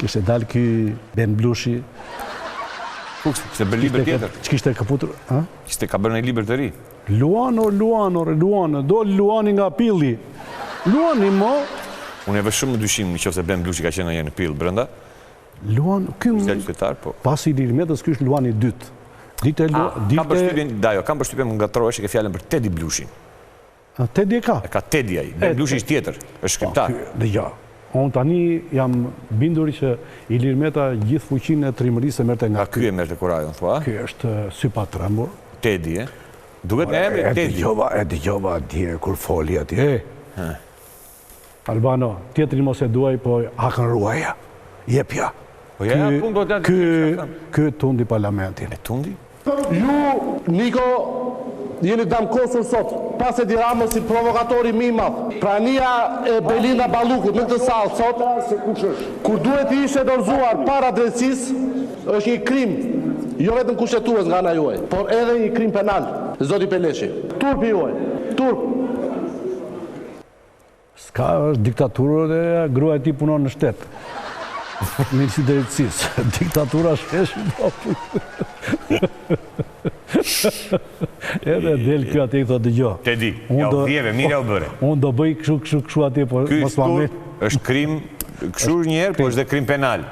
Kishte dalë ky Ben Blushi. Ku kishte bërë libër tjetër? Ç'kishte këputur, ë? Kishte ka bërë një libër të ri. Luan o Luan o Luan, doli Luani nga pilli. Luani mo. Unë e vë shumë në dyshim në qoftë se Ben Blushi ka qenë ndonjëherë në pill brenda. Luan, ky më... Qytetar, po. Pas Ilir Metës, ky është Luani i dytë. Dilte, ah, dilte... Kam përshtypjen, Dajo, kam përshtypjen më ngatërrohesh e ke fjalën për Tedi Blushin. A, Tedi e ka? E ka Tedi ai. Ben Blushi është tjetër, është po, shkrimtar. Dëgjo, unë tani jam bindur që Ilir Meta gjithë fuqinë e trimërisë e merrte nga ky. Nga ky e merrte kurajon, thua? Ky është sypatrembur. Tedi, e? Duket nga emri Tedi. E dëgjova, e dëgjova dje kur foli atje. Albano, tjetrin mos e duaj, po hakën ruaja. Jepja. Po ja, ja, punë do të Ky, ky tundi parlamentin. E tundi? Ju, Niko, jeni damkosur sot, pas Edi Ramës si provokatori më i madh. Prania e Belinda Ballukut në këtë sallë sot, kur duhet të ishte dorëzuar para drejtësisë, është një krim, jo vetëm kushtetues nga ana juaj, por edhe një krim penal, zoti Peleshi. Turpi juaj. Turp. S'ka, është diktaturë dhe gruaja e tij punon në shtet. Ministri i Drejtësisë. Diktatura shpesh i po. Edhe del ky atje i thotë dëgjo. Tedi, ja u dhjeve, mirë ja u bëre. Unë do bëj kështu kështu kështu atje, po mos ma merr. Është krim, kështu një herë, po është dhe krim penal.